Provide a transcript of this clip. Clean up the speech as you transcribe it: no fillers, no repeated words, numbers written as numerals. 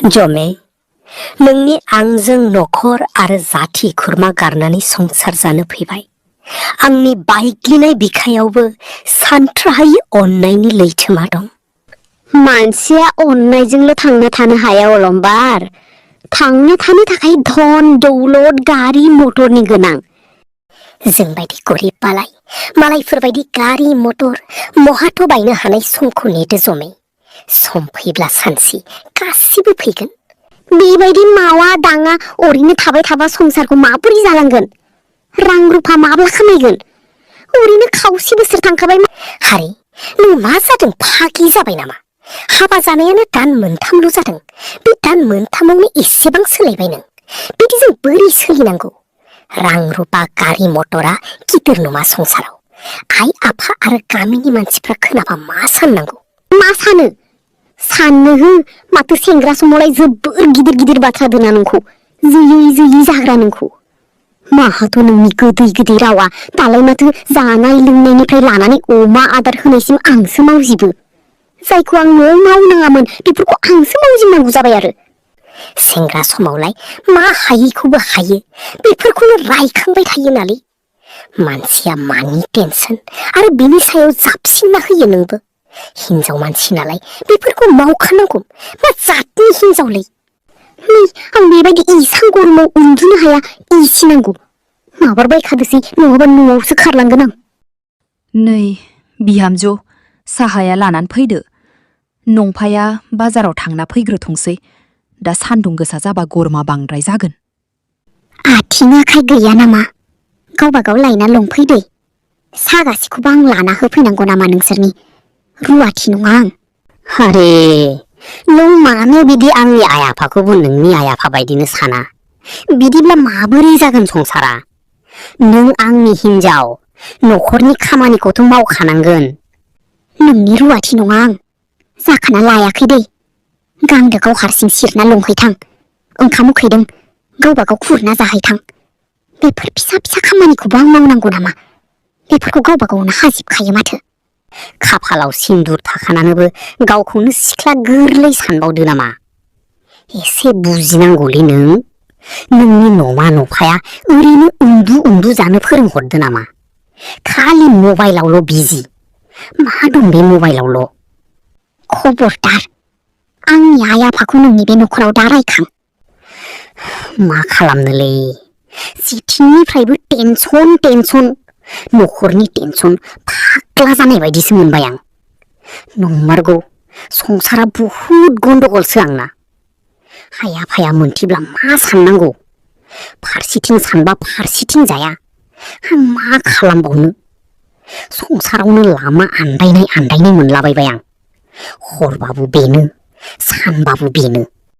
जमे नोंनि आंजों नखर आरो जाथि खुरमा गारनानै संसार जानो फैबाय। आंनि बायग्लिनाय बिखायावबो सानथ्राहायि अननायनि लैथोमा दं। मानसिया अननायजोंल' थांना थानो हाया अलंबार। थांना थानो थाखाय धन दौलत गारि मटरनि गोनां। जोंबायदि गरिब मालायफोरबायदि गारि मटर महाथ' बायनो हानाय समखौ नेदो जमे। सम फैब्ला सानसे गासिबो फैगोन। बेबायदि मावा दाङा ओरैनो थाबाय थाबा संसारखौ माबोरै जालांगोन? रां रुफा माब्ला खामायगोन? ओरैनो खावसे बोसोर थांखाबाय। हारे नों मा जादों? फागि जाबाय नामा? हाबा जानायानो दान मोनथामल' जादों। बे दान मोनथामावनो एसेबां सोलायबाय नों। बिदिजों बोरै सोलिनांगौ? रां रुपा गारि मटरा गिदिर नङा संसाराव। आइ आफा आरो गामिनि मानसिफ्रा खोनाबा मा साननांगौ? मा सानो? साननो हो माथो सेंग्रा समावलाय जोबोर गिदिर गिदिर बाथ्रा दोना नोंखौ। जयै जाग्रा नोंखौ। माहाथ' नोंनि गोदै रावा दालाय माथो जानाय लोंनायनिफ्राय लानानै अमा आदार होनायसिम आंसो मावजोबो। जायखौ आं न'आव मावनाङामोन बेफोरखौ आंसो मावजोबनांगौ जाबाय आरो। सेंग्रा समावलाय मा हायैखौबो हायो बेफोरखौनो रायखांबाय थायो नालै। मानसिया मानि टेनसन आरो बेनि सायाव जाबसिनना होयो नोंबो। हिनजाव मानसि नालाय बेफोरखौ मावखानांगौ। मा जातनि हिनजावलै? नै आं बेबायदि इसां गरमाव उन्दुनो हाया एसि नांगौ। माबारबायखादोसै नङाबा न'आवसो खारलांगोन आं। नै बिहामजो साहाया लानानै फैदो। नंफाया बाजाराव थांना फैग्रोथोंसै। दा सान्दुं गोसा जाबा गरमा बांद्राय जागोन। आथिं आखाइ गैया नामा? गावबागाव लायना लंफैदो। सागासेखौबो आं लाना होफैनांगौ नामा नोंसोरनि? रुवाथि नङा आं। हारे नों मानो बिदि आंनि आइ आफाखौबो नोंनि आइ आफा बायदिनो साना? बिदिब्ला माबोरै जागोन संसारा? नों आंनि हिनजाव, नखरनि खामानिखौथ' मावखानांगोन। नोंनि रुवाथि नङा आं। जाखाना लायाखै दै। गांदोगाव हारसिं सिरना लंहैथां। ओंखाम उखैदों गावबागाव खुरना जाहैथां। बेफोर फिसा फिसा खामानिखौबो आं मावनांगौ नामा? बेफोरखौ गावबागावनो हाजोबखायो माथो। खाफालाव सिन्दुर थाखानानैबो गावखौनो सिख्ला गोरलै सानबावदो नामा? एसे बुजिनांगौलै नों। नोंनि नमा नफाया ओरैनो उन्दु जानो फोरोंहरदो नामा? खालि मबाइलावल' बिजि। मा दं बे मबाइलावल'? खबरदार आंनि आइ आफाखौ नोंनि बे नखराव दा रायखां। मा खालामनोलै? जेथिंनिफ्रायबो टेनसन। नखरनि टेनसन फाग्ला जानाय बायदिसो मोनबाय आं। नंमारगौ संसारा बहुद गन्डगलसो आंना। आइ आफाया मोनथिब्ला मा साननांगौ? फारसेथिं सानबा फारसेथिं जाया। आं मा खालामबावनो? संसारावनो लामा आन्दायनाय मोनलाबायबाय आं। हरबाबो बेनो सानबाबो बेनो।